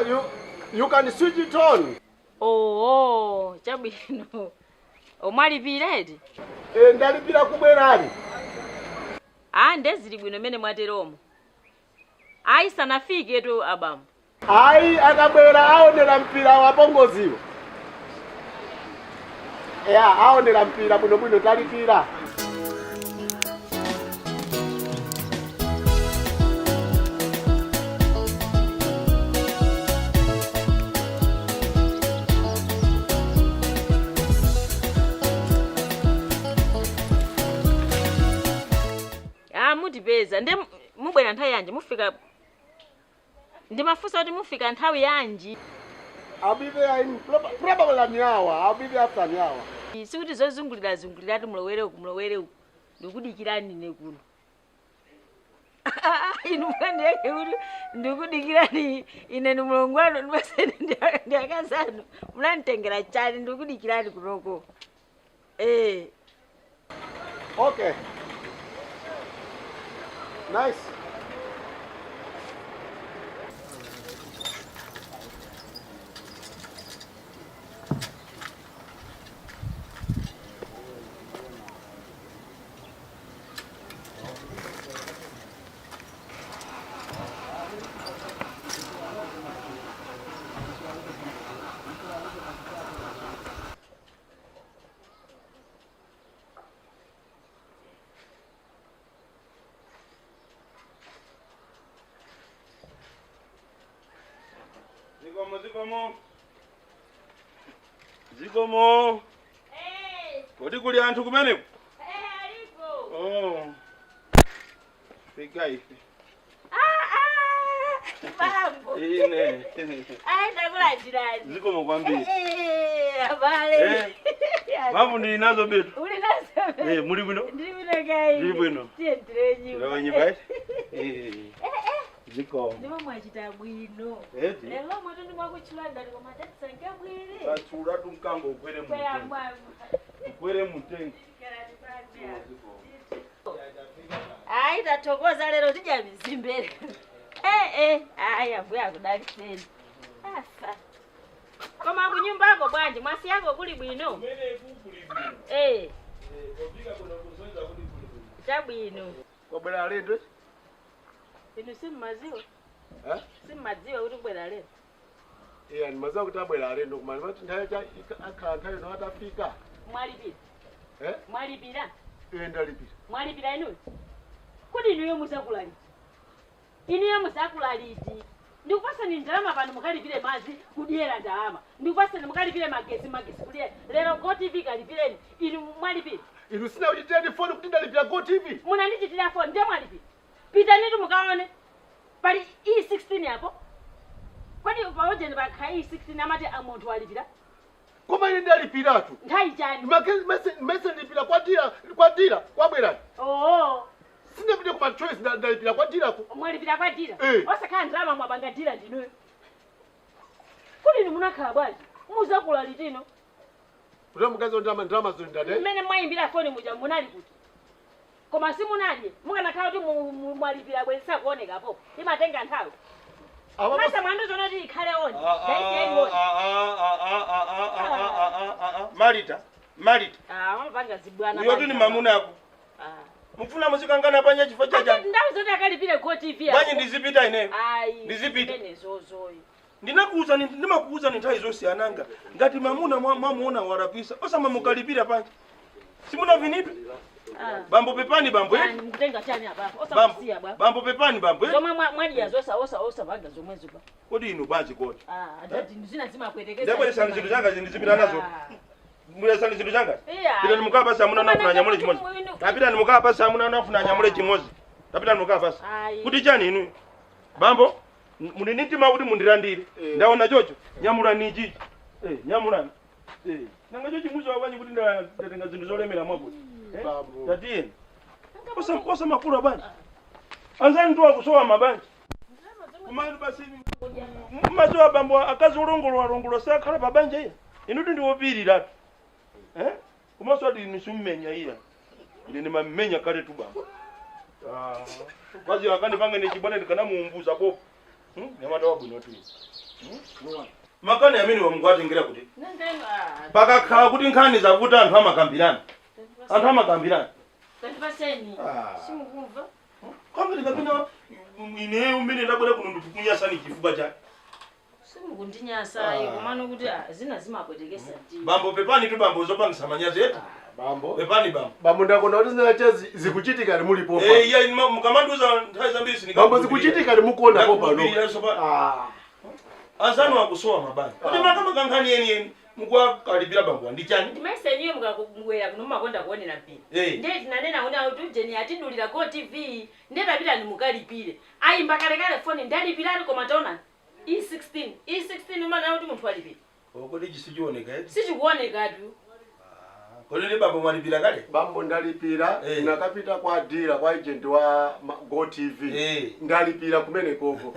You can switch it on. Oh, chabwino. Omwalipira eti? Eh, ndalipira kubwerani. Ah, ndezili bwino mene mwateromo. Ayi sanafike tu abambo. Ayi akabwera aonera mpira wapongoziwo. Ya, aonera mpira bwinobwino talipira. Ah, mutipeza. Nde mubwera nthawi yanji mufika. Ndimafunsa kuti mufika nthawi yanji. I'll be there in probably an hour. I'll be there after an hour. Sikuti zozungulira zunguliratu mulowere uku mulowere uku. Ndikudikirani ine kuno. Inu mwandiyeke kuti ndikudikirani ine ni mulongo wanu ndimasene ndi akazanu. Munanditengera chani ndikudikirani kunoko. Eh. Okay. Nice. Zikomo, zikomo. Zikomo. Hey. Kodi kuli anthu kumeneko? Eh, alipo. Oh. Fika ife. Ah, ah. Bambo. Ine. Ayi ndakulandirani. Zikomo kwambiri. Eh, abale. Eh. Mphamvu ndili nazo betu. Uli nazo. Eh, muli bwino? Ndili bwino kai. Ndili bwino. Tiye ndile nyumba. Tilowe nyumba eti? Eh. Zikomo. Ndimo mwachita bwino. Eti? Lero moto ndimwakutchula ndati koma tatisange bwere. Tatsula tumkango ukwere Kwera mtengo. mwangu. Ukwere mtengo. Ayi tathokoza lero tidya mizimbere. Eh eh, ayi ambuya akudaliseni. Afa. Koma kunyumbako bwanji mwasi yako kuli bwino? Eh. Chabwino. Kwabwera alendo? Inu simmaziwa? Eh? Simmadziwa kuti kubwera lero. Iya, ndimaziwa kuti abwera alendo koma ndimati nthawi cha akhala nthawi ino atafika. Mwalipira. Eh? Mwalipira. Iye ndalipira. Mwalipira inuyo? Kuti inuyo musakula liti? Inuyo musakula liti? Ndikupasani ndalama pano mukalipire madzi kudyera ndalama. Ndikupasani mukalipire magesi magesi kudyera. Lero GoTV kalipireni. Inu mwalipira. Inu sina kuchitira foni kuti ndalipira GoTV. Munandichitira foni ndiye mwalipira. Pitanitu mukaone. Pali E16 apo. Kwani paojeni pakha E16 amati munthu walipira? Koma ine ndalipiratu. Nthawi chani? Magesi mese ndalipira kwa dira kwabwerani. Oh. Sinapite kuma choice ndalipira kwa dirako. Mwalipira kwa dira? Eh. Osakhala ndalama mwapanga dira ndinuyo. Kuti inu munakhala bwanji? Muzakula litino. Kuti mukazi ndalama ndalama zondade. Mmene mwayimbira foni muja munali kuti? Koma simunadye mukanakhala kuti mwalipira bwezi sakuonekapo. Imatenga nthawi. Masa mwandizoona kuti ikhale on. Ndaisiya on. Marita, Marita. Ah, wamapanga zibwana. Uyo tu ni mamuna ako. Ah. Mufuna muzikangana panya chifo chacha. Ndawu zoti akalipire GoTV. Bwanji ndizipita ineyo. Ayi. Ndizipita. Zimene zozoyo. Ndinakuuza ni ndimakuuza ni nthawi zosiyananga ngati mamuna mwamuona warapisa osama mukalipira panja. Simuna vinipi? Ah. Bambo pepani bambo eh? Chani mukutenga chani apa? Bambo, Osamusiya bwa. bambo pepani bambo eh? Zomwe mwadiya zosa osa osa panga zomwezo ba. Kodi inu bwanji kodi? Ah, ndati zina zimakwetekeza. Ndabweresani zinthu zanga ndizipita nazo. Ah. Mbweresani zinthu zanga. Iya. Pitani mukapa pasi amuna nafuna anyamule chimodzi. Tapitani mukapa pasi amuna nafuna anyamule chimodzi. Tapitani mukapa pasi. Ayi. Kuti chani inu? Bambo, muli ndi mtima kuti mundilandire. Ndaona chocho. Nyamulani ichichi. Eh, nyamulani. Eh, nanga chochi muzo wanyi kuti ndatenga zinthu zolemera mwakuti. Eh? Bambo. Tatiyeni. Osa makulu bwanji. Anzani tu akusowa mabanja. Kumanu basi mazowa bambo akazi ulongolwa longolwa sakhala pabanja iya. Inu ndi wopirira. Eh? Komanso ati inu simmenya iya. Ine ndimamenya kale tu bambo. Ah. Kwazi akandipanga ne chibwana ndikanamuumbuza popo. Nyamata wabwino tu. Makani amene wamukatengera kuti Nangeno ah. Pakakhala kuti nkhani zavuta, anthu amakambirana, anthu amakambirana. Tandipaseni. Simukumva? Kwambiri kapena ineyo umene ndabwera kuno ndikukunyasani chifukwa chake? Simukundinyasa ayi, komano kuti zina zimapwetekesa mtima. Bambo, pepani tu bambo, zopangisa manyazi eti. Bambo. Pepani bambo. Bambo, ndakonda kuti zinache zikuchitika mulipo. Eh, iya, mukamandiuza nthawi zambiri. Bambo, zikuchitika mukuona po pano. Ndakukhulupirira sopa. Ah. Anzanu akusowa mabanja kuti makamaka nkhani yeniyeni mukuwakalipira bambo ndi chani? Ndimaisa inuyo mukabwera kuno mumakonda kuonera mpira. Ndiye tinanena kuti kuti ujeni atidulira Go TV, ndiye tapita mukalipire. Ayimba kalekale foni, ndalipirani, koma taona E16 E16 umana kuti munthu alipire. Kodi chisichioneka eti? Sichikuonekatu. Kodi ndi bambo mwalipira kale? Bambo, ndalipira. Nakapita kwa dealer, kwa agent wa Go TV. Ndalipira kumene koko,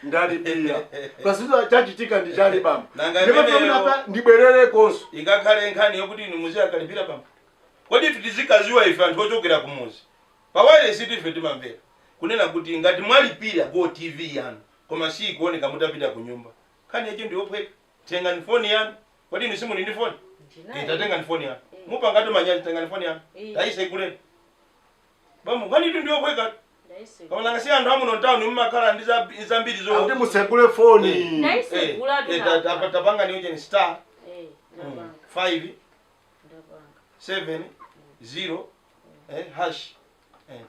ndalipira pasizo. Chachitika ndi chali, bambo? Nanga Ndipo imeneyo- pamene ndibwererekonso. Ikakhale nkhani yokuti inu muziyakalipira bambo, kodi ife tizikaziwa? Ife anthu ochokera kumuzi pawayilesi ife timamvera kunena kuti ngati mwalipira Go TV yanu koma sikuoneka mutapita ku nyumba, nkhani yacho ndiyophweka. Tengani foni yanu. Kodi inu simuli ndi foni? Tatengani foni yanu. Mupangati manyazi, tengani foni yanu. Tayisekuleni bambo, nkhani itu ndiyophweka. Koma nanga si anthu amuno mtawuni mumakhala ndi zambiri zo Akuti musekule foni. Ndayisekula. Tapanga ni ujeni star Ndapanga. 5 Ndapanga. 7 0 hash.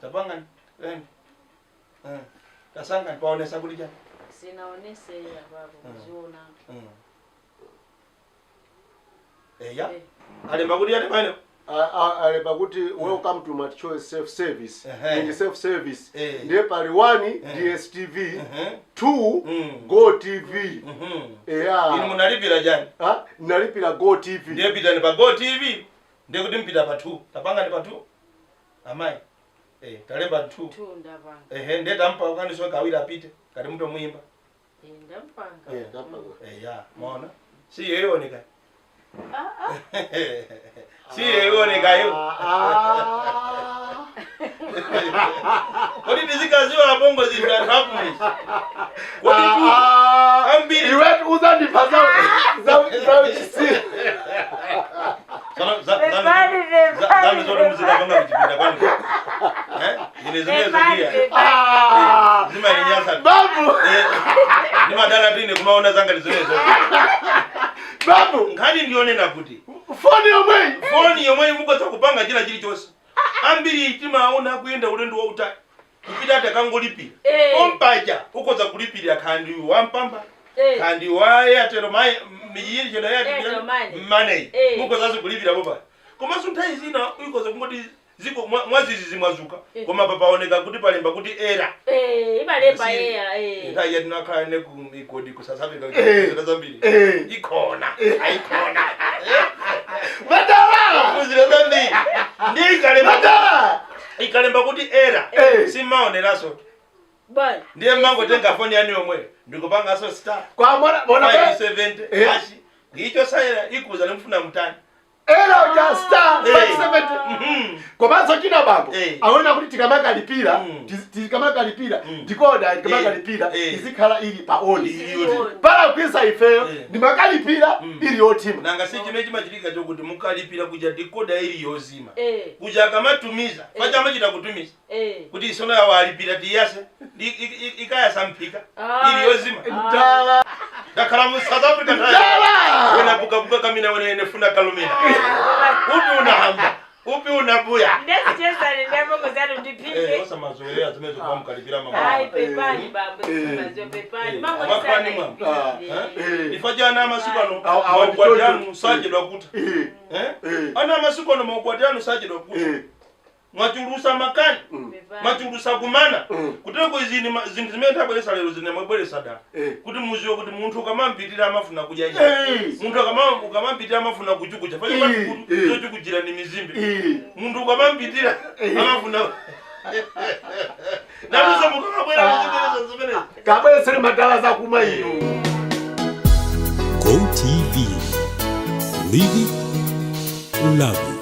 Tapanga tasanga paonesa kuti chani? Sinaonese apapo, muziona. Eya, alemba kuti yani pano? Alemba kuti "Welcome to MultiChoice self service." Ndi self service. Ndiye pali 1 DStv, 2 Go TV. Eya. Inu munalipira chani? Ah, nalipira Go TV. Ndiye pitani pa Go TV, ndiye kuti mpita pa 2. Tapanga ndi pa 2, amayi. Talemba 2. 2 ndapanga. Ehe, ndiye tampa ukaniso kawiri apite kati mutomuyimba. Ndampanga. Ndapanga. Eya, maona si iyo ioneka? Ah, ah. Si iyo ionekayo? Ah. Kodi tizikaziwa apongo zinthu anthu akumudzi? Kodi tu Ah, ambiri- iwetu uzandipha za uchisi. Pepani, pepani. Zanu zoti muzikapanga kuchipinda kwanu. Ine zimenezo Pepani, ndiya pepani. Ah. Zimalinyasa. Babu. Ndimadana tine kumaona zanga ndizimenezo. Babu. Nkhani ndionena kuti Foni yomweyi. Foni yomwe mukhoza kupanga china chilichonse. Ambiri timaona kuyenda ulendo wautali kupita takangolipira. Pompaja ukhoza kulipirira khandi wampamba, khandi wa Airtel mai mijiyiri cheno. Airtel Money. Money. Mukhozanso kulipira popa, komanso nthawi zina ukhoza kungoti ziko mwazizi zimwazuka, koma papaoneka kuti palemba kuti error. Imalemba eya. Nthawi yatinakhala ne ku migodi ku South Africa, zina zambiri. Ikhona ayikhona. Madala. Zina zambiri ndi ikalemba Madala. ikalemba kuti error, simaoneranso. Bwana. Ndiye mmangotenga foni yanu yomwe ndikupanganso star Kwa mona mona 570 hash, icho sayera ikuza limfuna mutani. Era uja star 570. Komanso china, bambo, aona kuti tikamakalipira, tikamakalipira decoder, tikamakalipira izikhala ili pa on. Ili yoti. Pala kupisa ifeyo ndimakalipira ili yotima. Nanga si chimene chimachitika chokuti mukalipira kuja decoder ili yozima, kuja akamatumiza pacha amachita kutumiza kuti isono yawo alipira tiyase ikayasa mphika ili yozima. Ndala. Ndakhala mu South Africa nthawi Ndala. wena bukabuka kamina wena ene funa kalumina, upi unahamba, upi unabuya. Ndesichezani ndabongozano ndipike. Osamazoelera zimene zokuwa mukalipira mama. Ayi, pepani bambo, simazo pepani. Mango. Makwani mwambo. Ah. Ifa jana amasiku ano Awa maukwati anu ndichocho. sachedwa kuta. Eh? Ana amasiku ano maukwati anu sachedwa kuta. Mwachulusa makani, mwachulusa kumana. Kuteko izini zinthu zimene tabweresa lero zine mwabweresa dala kuti muziwe kuti munthu ukamampitirira amafuna kudya nyama. Munthu ukamampitirira amafuna kuchukucha. Zochukuchira ni mizimbe. Munthu ukamampitirira amafuna naluso mukamabwera muziberesa zimenezi. Kabweresere madala zakumwa inu. Go TV. Live it, love it.